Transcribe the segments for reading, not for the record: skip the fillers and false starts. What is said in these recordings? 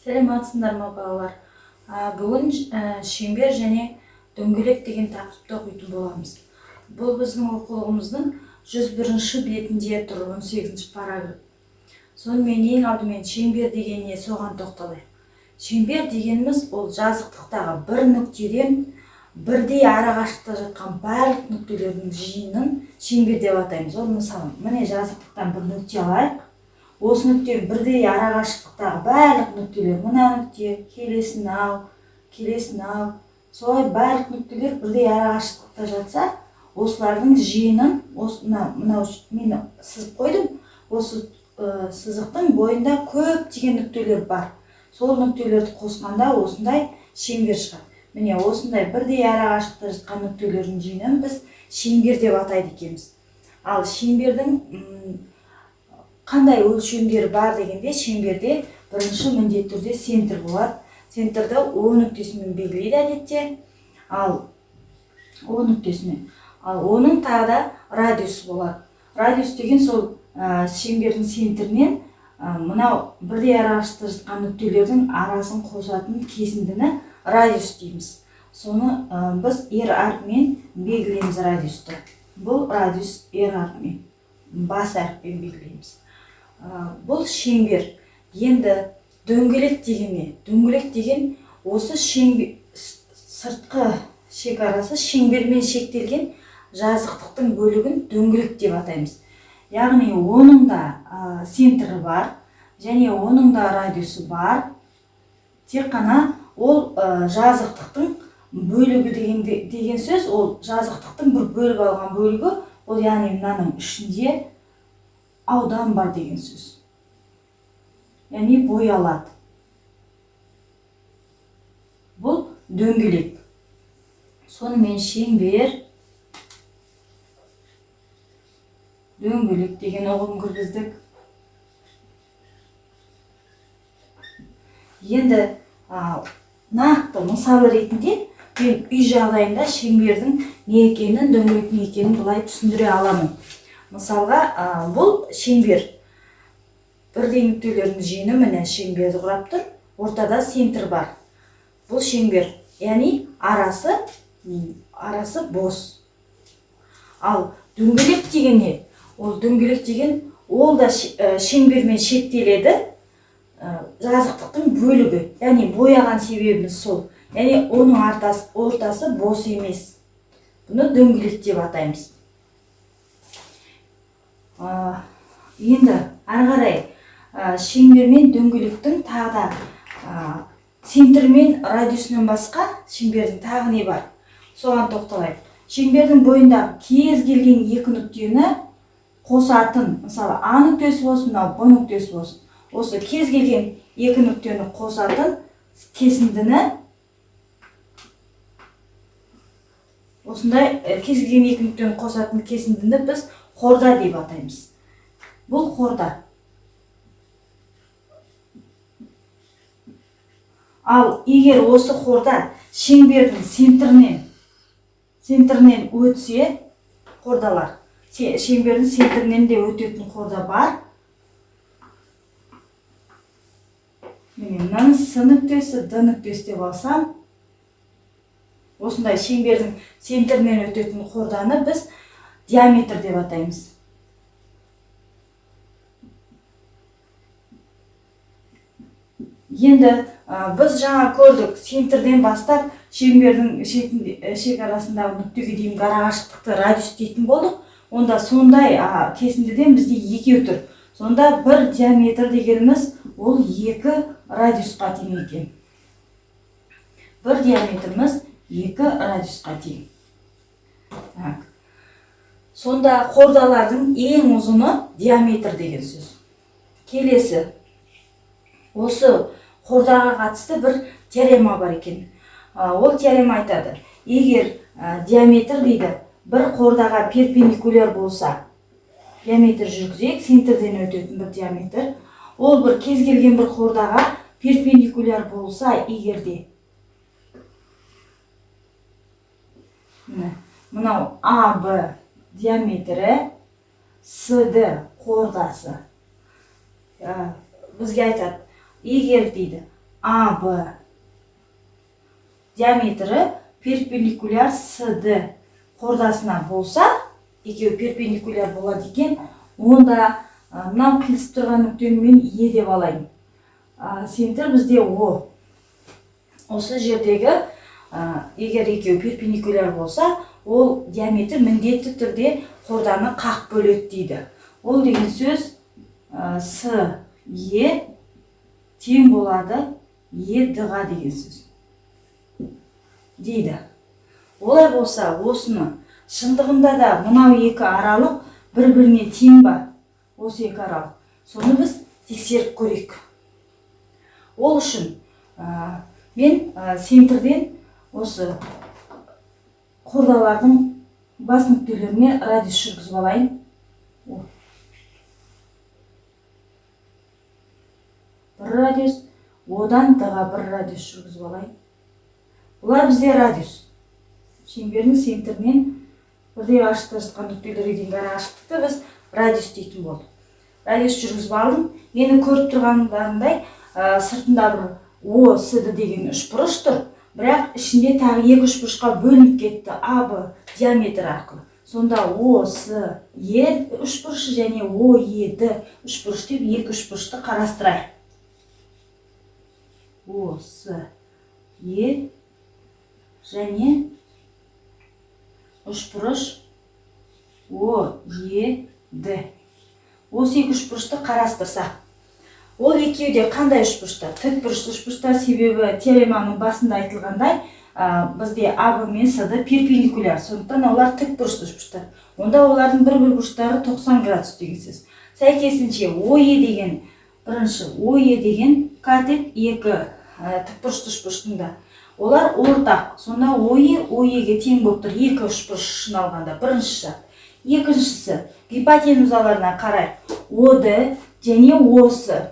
Сәлеметсіңдер ме, балалар? Бүгін шеңбер және дөңгелек деген тақырыпты оқитын боламыз. Бұл біздің оқулығымыздың 101 бетінде тұр, 18 параграф. Сонымен, ең алдымен шеңбер деген не, соған тоқталайық. Шеңбер дегеніміз ол жазықтықтағы бір нүктеден бірдей арақашықтықта жатқан барлық нүктелердің жиынын шеңбер деп атаймыз. Ол мысалы, міне, жазықтықтан бір нүкте алайық. Осы нүктенің бірдей арақашықтықтағы барлық нүктелер, мына нүкте, келесі мынау, келесі мынау, солай барлық нүктелер бірдей арақашықтықта жатса, осылардың жиынын, осы мынау мен сызып қойдым, осы сызықтың бойында көптеген нүктелер бар. Сол нүктелерді қосқанда осындай шеңбер шығады. Міне, осындай бірдей арақашықтықта жатқан нүктелердің жиынын біз шеңбер деп атайды екенбіз. Ал шеңбердің қандай өлшемдері бар дегенде, шеңберде бірінші міндетті түрде центр болады. Центрді О нүктесімен белгілейді әдетте. Ал О нүктесімен. Ал оның тағы да радиусы болады. Радиус деген сол шеңбердің центрінен мынау бірдей арақашықтықта жатқан нүктелердің арасын қосатын кесіндіні радиус дейміз. Соны біз R әрпімен белгілейміз радиусты. Бұл радиус R әрпімен, бас әріппен белгілейміз. Бұл шеңбер. Енді дөңгелек деген не? Дөңгелек деген осы шеңбер, сыртқы шекарасы шеңбермен шектелген жазықтықтың бөлігін дөңгелек деп атаймыз. Яғни оның да центрі бар және оның да радиусы бар. Тек қана ол жазықтықтың бөлігі деген сөз, ол жазықтықтың бір бөліп алған бөлігі, ол яғни мынаның ішінде аудан бар деген сөз. Яғни боялады. Бұл дөңгелек. Сонымен шеңбер, дөңгелек деген ұғым кіргіздік. Енді нақты мысал ретінде мен үй жағдайында шеңбердің не екенін, дөңгелектің не екенін былай түсіндіре аламын. Мысалға, бұл шеңбер. Бірдей нүктелердің жиыны, міне, шеңберді құрап тұр. Ортада центр бар. Бұл шеңбер, яғни арасы бос. Ал дөңгелек деген не? Ол дөңгелек деген ол да шеңбермен шектеледі, жазықтықтың бөлігі. Яғни бояған себебіміз сол. Яғни оның ортасы бос емес. Бұны дөңгелек деп атаймыз. Енді ары қарай шеңбер мен дөңгелектің тағы да центр мен радиусынан басқа шеңбердің тағы не бар? Соған тоқталайық. Шеңбердің бойындағы кез келген екі нүктені қосатын, мысалы, А нүктесі болсын, мынау Б нүктесі болсын. Осы кез келген екі нүктені қосатын кесіндіні, осындай кез келген екі нүктені қосатын кесіндіні біз хорда деп атаймыз. Бұл хорда. Ал егер осы хорда шеңбердің центрінен өтсе, хордалар, шеңбердің центрінен де өтетін хорда бар. Міне, мынаның С нүктесі, Д нүктесі деп алсам, осындай шеңбердің центрінен өтетін хорданы біз диаметр деп атаймыз. Енді біз жаңа көрдік, центрден бастап шеңбердің шекарасындағы нүктеге дейінгі арақашықтықты радиус дейтін болдық. Онда сондай кесіндіден бізде екеу тұр. Сонда бір диаметр дегеніміз ол екі радиусқа тең екен. Бір диаметріміз екі радиусқа тең. Так. Сонда хордалардың ең ұзыны диаметр деген сөз. Келесі. Осы хордаға қатысты бір теорема бар екен. Ол теорема айтады. Егер диаметр дейді бір хордаға перпендикуляр болса, диаметр жүргізейік, центрден өтетін бір диаметр, ол бір кез келген бір хордаға перпендикуляр болса, егер де міне, мынау АБ диаметрі СД хордасы. Бізге айтады, егер дейді АБ диаметрі перпендикуляр СД қордасына болса, екеуі перпендикуляр болады екен, онда мынау қиылысып тұрған нүктені мен Е деп алайын. Центр бізде О. Осы жердегі егер екеуі перпендикуляр болса, ол диаметр міндетті түрде қорданы қақ бөледі дейді. Ол деген сөз С Е тең болады Е Д-ға деген сөз дейді. Олай болса, осыны шындығында да мынау екі аралық бір-біріне тең ба? Осы екі аралық. Соны біз тексеріп көрейік. Ол үшін мен центрден осы қордалардың бас нүктелеріне радиус жүргізіп алайын. Бір радиус, одан Д-ға бір радиус жүргізіп алайын. Бұлар бізде радиус. Шеңбердің центрінен бірдей қашықтықта жатқан нүктелерге дейінгі арақашықтықты біз радиус дейтін болдық. Радиус жүргізіп алдым. Мені көріп тұрғандарындай, сыртында бір О, С, Д деген үшбұрыш тұр, бірақ ішінде тағы екі үшбұрышқа бөлініп кетті А, Б диаметр арқылы. Сонда О, С, Е үшбұрышы және О, Е, Д үшбұрыш деп екі үшбұрышты қарастырайық. О, С, Е және үшбұрыш О, Е, Д. Осы екі үшбұрышты қарастырсақ, ол екеуі де қандай үшбұрыштар? Тікбұрыш үшбұрыштар, себебі теореманың басында айтылғандай, бізде А, Б мен С, Д перпендикуляр, сондықтан олар тікбұрышты үшбұрыштар. Онда олардың бір-бір бұрыштары 90 градус деген сөз. Сәйкесінше О, Е деген бірінші О, Е деген катет екі тікбұрышты үшбұрыштың да олар ортақ. Сонда О, Е О, Еге тең болып тұр екі үшбұрыш үшін алғанда бірінші шарт. Екіншісі, гипотенузаларына қарай О, Д және О, С.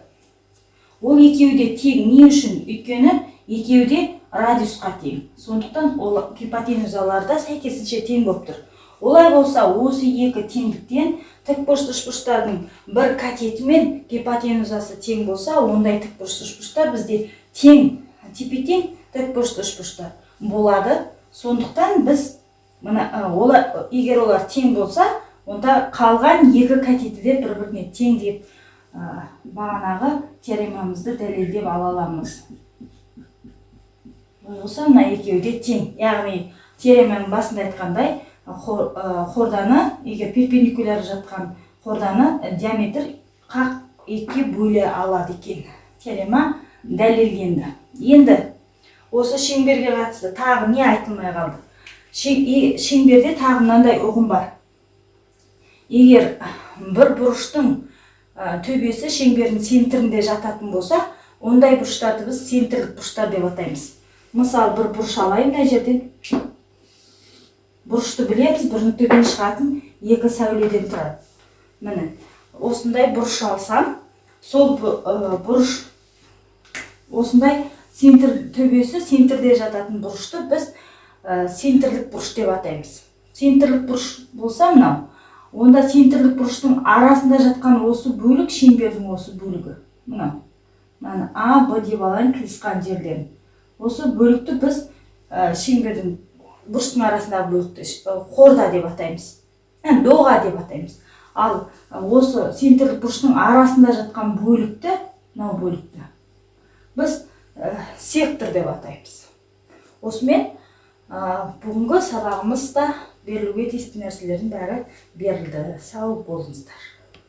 Ол екеуі де тең. Не үшін? Өйткені екеуі де радиусқа тең. Сондықтан ол гипотенузалар да сәйкесінше тең болып тұр. Олай болса, осы екі теңдіктен тікбұрышты үшбұрыштардың бір катеті мен гипотенузасы тең болса, ондай тікбұрышты үшбұрыштар бізде тең, тепе-тең тікбұрышты үшбұрыштар болады. Сондықтан біз мына олар, егер олар тең болса, онда қалған екі катеті де бір-біріне тең деп бағанағы теоремамызды дәлелдеп ала аламыз. Олай болса, мына екеуі де тең. Яғни теореманың басында айтқандай, қорданы, егер перпендикуляр жатқан қорданы диаметр қақ екіге бөле алады екен. Теорема дәлелденді. Енді осы шеңберге қатысты тағы не айтылмай қалды? Шеңберде тағы мынандай ұғым бар. Егер бір бұрыштың төбесі шеңбердің центрінде жататын болса, ондай бұрыштарды біз центрлік бұрыштар деп атаймыз. Мысалы, бір бұрыш алайын мына жерден. Бұрышты білеміз, бір нүктеден шығатын екі сәуледен тұрады. Міне, осындай бұрыш алсам, сол бұрыш осындай центр, төбесі центрде жататын бұрышты біз центрлік бұрыш деп атаймыз. Центрлік бұрыш болса мынау, онда центрлік бұрыштың арасында жатқан осы бөлік, шеңбердің осы бөлігі мынау, мынаны А, Б деп алайын, қиылысқан жерлерін. Осы бөлікті біз шеңбердің бұрыштың арасындағы бөлікті қорда деп атаймыз, доға деп атаймыз. Ал осы центрлік бұрыштың арасында жатқан бөлікті, мынау бөлікті біз сектор деп атаймыз. Осымен бүгінгі сабағымызда берілуге тиісті нәрселердің бәрі берілді. Сау болыңыздар.